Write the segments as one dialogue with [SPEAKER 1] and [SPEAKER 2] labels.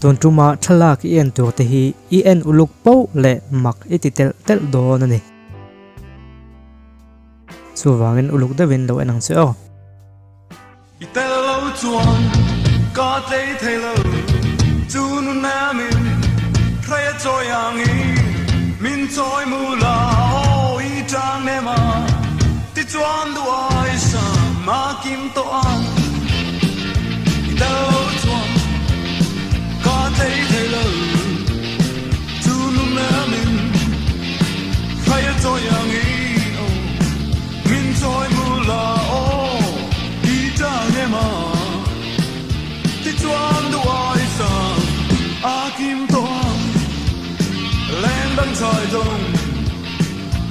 [SPEAKER 1] Tun tuma thlalak i en tur te hi i en uluk poh leh mak i ti telh telh dawn a ni. Chuvangin uluk deuhin lo en ang che aw.
[SPEAKER 2] I tel lo chuan ka tlei thei lo, chu nunamin hrei a chawi angin min chawi mu la, aw i tang nem a, tichuan duai sam a kim tawh ang. I tel lo chuan ka tlei thei lo, chu nunamin hrei a chawi angin aw min chawi mu la, aw i tang em a, tichuan duai sam a kim tawh ang. Leng dang chai dawng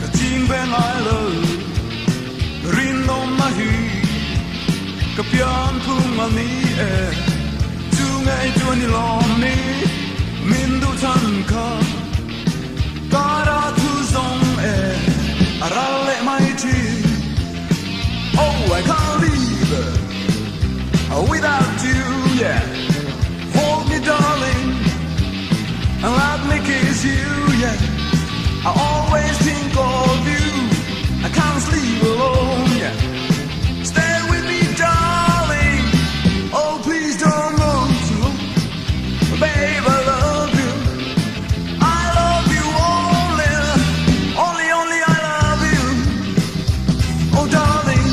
[SPEAKER 2] ka ching ve ngai lo, rinawm a hi ka pian phung a ni e, chu ngei chu a ni lawm ni min duh chhan kha, ka ra thu zawng e a ral leh mai thin. Oh I can't live without you, yeah. Hold me darling and let me kiss you, yeah. I always think of you, I can't sleep alone, yeah. Stay with me darling, oh please don't go too long. Babe I love you, I love you only, only, only I love you. Oh darling,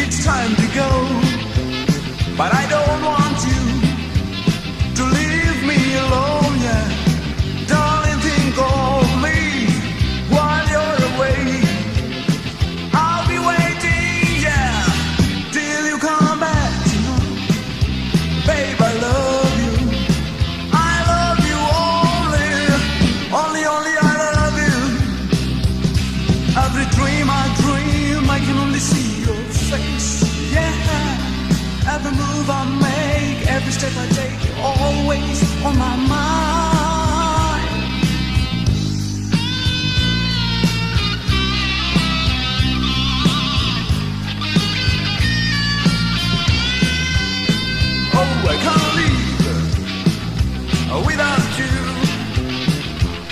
[SPEAKER 2] it's time to go, but I don't want you to leave me alone, yeah. Darling, think of me while you're away. I'll be waiting, yeah, till you come back to me. Babe, I love you, I love you only, only, only I love you. Every dream I dream, I can only see your face, yeah. Every move I make, every step I take, you're always on my mind. Oh, I can't live without you.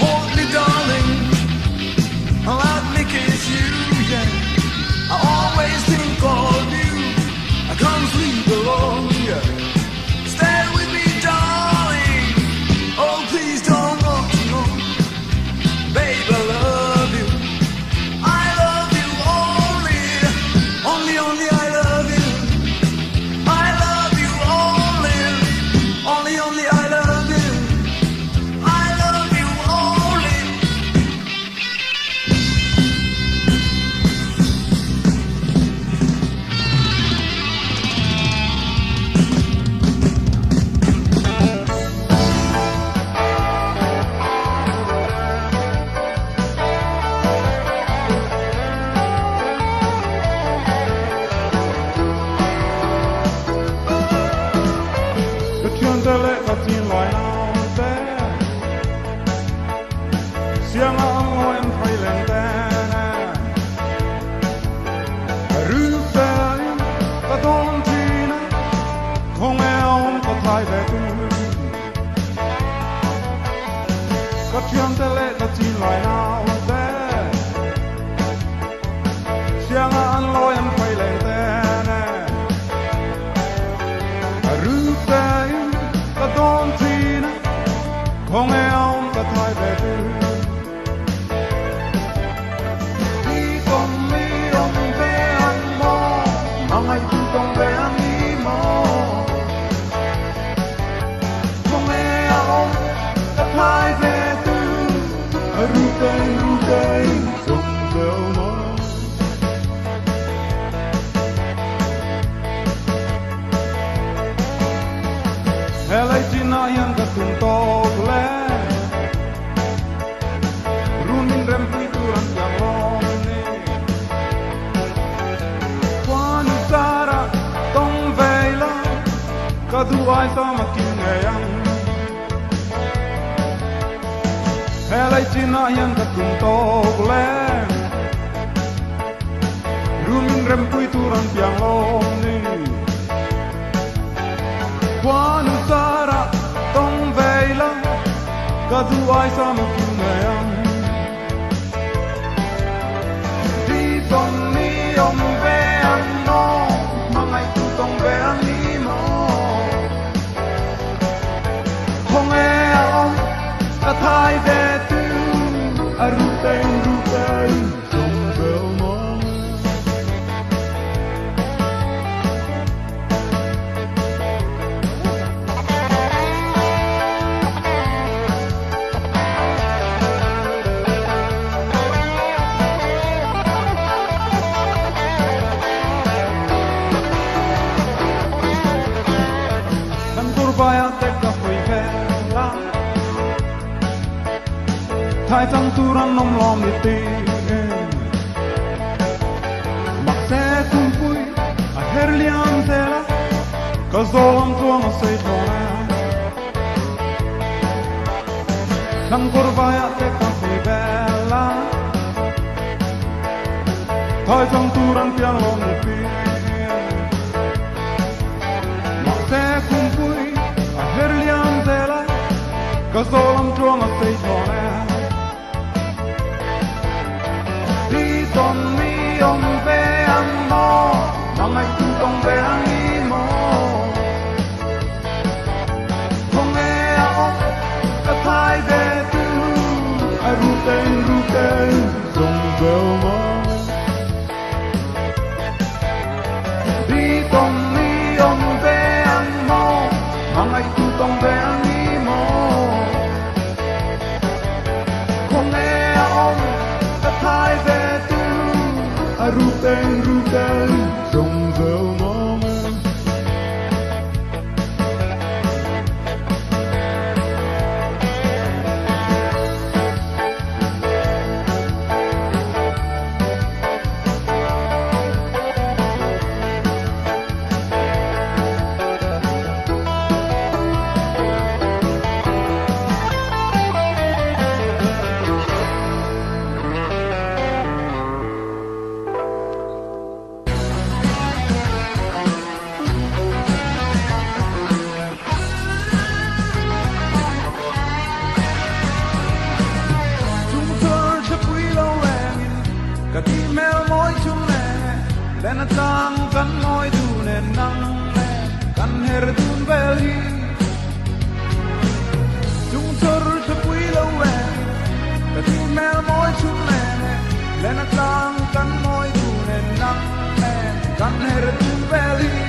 [SPEAKER 2] Hold me, darling, let me kiss you, yeah. I always think of you, I can't sleep alone, yeah. Stay with me, darling, oh please don't go too long. Babe, I love you, I love you only, only, only I love you. I love you only, only, only I love you. I love you only.
[SPEAKER 3] Ka thiante leh ka chin lai nau te, sianga ang ngawi an phei leng te nen. Ruk tein ka dawn thin a, khawnge a awm ka thai ve tu. Ka thiante leh ka chin lai nau te, sianga an lawi an phei leng te nen. Ruk tein ka dawn thin a, khawnge a awm ka thai ve tu. I tawng mi awm ve ang maw, hmangaih tu tawng ve ang i maw. Khawnge a awm ka thai ve tu, ruk tein ruk tein zawng deuh maw. He lei chinah hian ka tum tawk le, run min rempui tur an siam lawm ni. Khuanu zara tawng ve ila, ka duh ai sam a kim ngei ang. He lei chinah hian ka tum tawk le, run min rempui tur an piang lawm ni. Khuanu zara
[SPEAKER 2] Ka duh ai sa ma tu mai ang Di tawng mi awm ve ang maw Hmangaih tu tawng ve ang ni maw Khawnge a awm ka thai ve tu A ru teng ru teng zawng vel maw. Kan kurvai ah te ka hawi ve la Thai chang tur an awm lawm ni ti Mahse kumpui a her liam zel a Ka zawm tluang a sei thawn a Thlang kawr vaiah te ka hawi vel a Thai chang tur an piang lawm ni pi Mahse kumpui a her liam zel a Ka zawm tluang a sei thawn e. Đi tawng mi awm ve ang maw, hmangaih tu tawng ve ang ni maw. Khawnge a awm ka thai ve tu, a ru teng ru teng zawng vel maw. Đi tawng mi awm ve ang maw, hmangaih tu tawng ve ang ni maw. Khawnge a awm ka thai ve tu a ru teng ru teng zawng zel mawng e. Chungchur thapui lo lengin ka ti hmel mawi chung leng e Len a tlang kan ngawi dun e nang le kan her dun vel hi. Chungchur thapui lo lengin ka ti hmel mawi chung leng e Len a tlang kan ngawi dun e nang le kan her dun vel hi.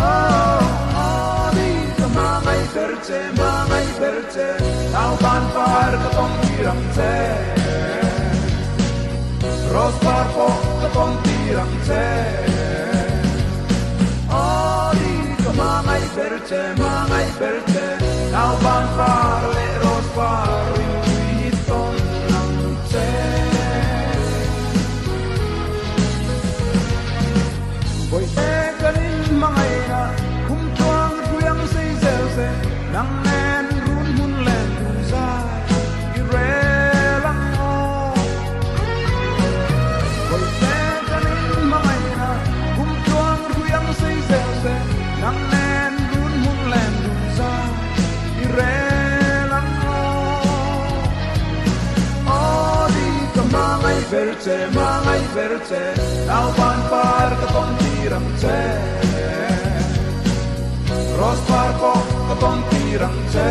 [SPEAKER 2] Oh, oh, di ka hmangaih ber che, hmangaih ber che, naupan par ka tawng tir ang che. Rose par pawh ka tawng tir ang che. Aw di ka hmangaih ber che, hmangaih ber che, naupan par leh rose par rinpui hi tawn ang che. Bawihte kan inhmangaihna khum tluang hruiang sei zel se, nang nen run hmun len dun zai i rel ang aw. Bawihte kan inhmangaihna khum tluang hruiang sei zel se, nang nen run hmun len dun zai i rel ang aw. Aw di ka hmangaih ber che, hmangaih ber che, naupan par ka tawn tir ang che. Rose par pawh ka tawn tir ang che.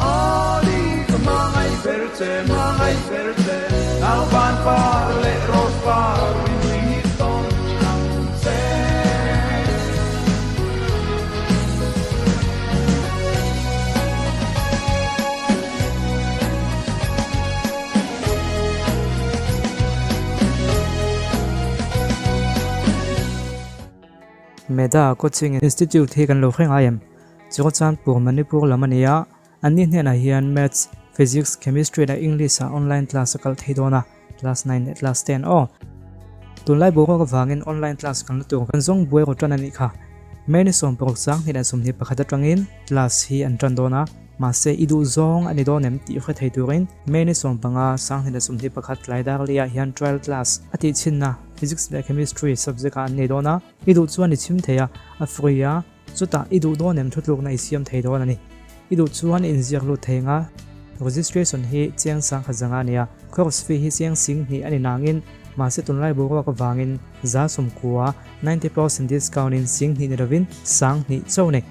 [SPEAKER 2] Aw di ka hmangaih ber che, hmangaih ber che, naupan par leh rose par rinpui hi tawn ang che.
[SPEAKER 1] Meda Coaching Institute hi kan lo hre ngai em? Churachandpur, Manipur lam a ni a, anni hnenah hian Maths, Physics, Chemistry leh English ah online class a kal thei dawn a, class 9 leh class 10 aw. Tunlai boruak avangin online class kan la tur kan zawng buai rawh tan a nih kha. May ni 16 sang hnih leh 21 atangin class hi an tan dawn a. Mahse, i duh zawng a ni dawn em tih hre thei turin May ni 15, 2021 tlai dar leh ah hian trial class a tih chhinna Physics leh Chemistry subject ah an nei dawn a, i duh chuan i chhim thei a, a free a, chutah i duh dawn em thutlukna i siam thei dawn a ni. I duh chuan i inziak lut thei anga registration hi chiang sang khat zanga a nia. Course fee hi chiang sing hnih a ni nangin mahse tunlai boruak avangin 90%, 90% discount in sing hnih ni lovin sang hnih chauh a ni.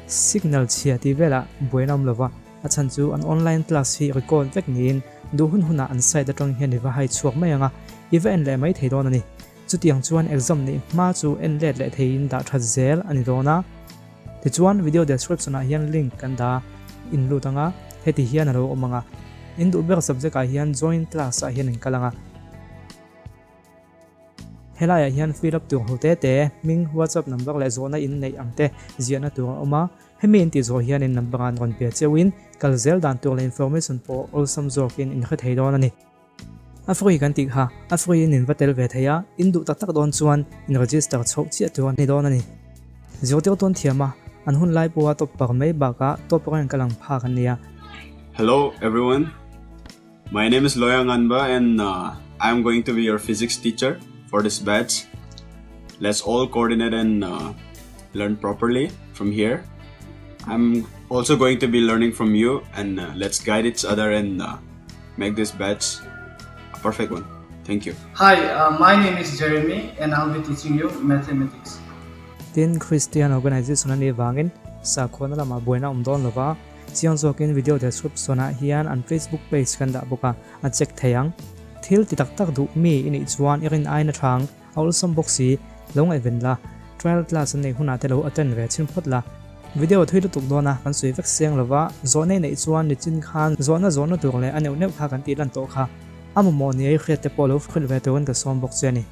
[SPEAKER 1] Signal chhia tih velah buaina awm lova, a chhan chu an online class hi record vek niin duh hun hunah an site atang hian i va hai chhuak mai anga i va en leh mai thei dawn a ni. Chutiang chuan exam neih hma chu en let leh theiin dah that zel a ni dawn a. Tichuan video description ah hian link kan dah in lut anga heti hian a lo awm anga in duh ber subject ah hian join class ah hian in kal anga. Helaiah hian fill up tur ho te te, hming, whatsapp number leh zawhna in neih ang te ziahna tur a awm a. Hemi in tih zawh hian in number ah an rawn pe cheuhin kal zel dan tur leh information pawh awlsam zawkin in hre thei dawn a ni. A free kan tih kha, a free in in va tel ve thei a, in duh tak tak dawn chuan in register chhoh chiah tur a ni dawn a ni. Zirtir tawn thiam a, an hun lai pawha top par mai bakah top rank a lang phak an ni a.
[SPEAKER 4] Hello everyone, my name is Loya Nganba and I am going to be your physics teacher for this batch. Let's all coordinate and learn properly from here. I'm also going to be learning from you and let's guide each other and make this batch a perfect one. Thank you.
[SPEAKER 5] Hi, uh, my name is Jeremy and I'll be teaching you mathematics.
[SPEAKER 1] Tin, Christian organization a nih vangin sakhuana lamah buaina awm dawn lova, chiang zawkin video description ah hian an Facebook page kan dah bawk a, a check thei ang. Thil ti tak tak duh mi i nih chuan i rin aina thang A awlsam bawk si, lo ngaihven la, trial class an neih hunah te lo attend ve chhin phawt la. Video thui lutuk dawn a, kan sawi vek seng lova, zawhna i neih chuan nichin khan zawhna zawhna tur leh a neuh neuh kha kan tih lan tawh kha. A mamawh ni ei hriat te pawh lo hrilh ve turin ka sawm bawk che a ni.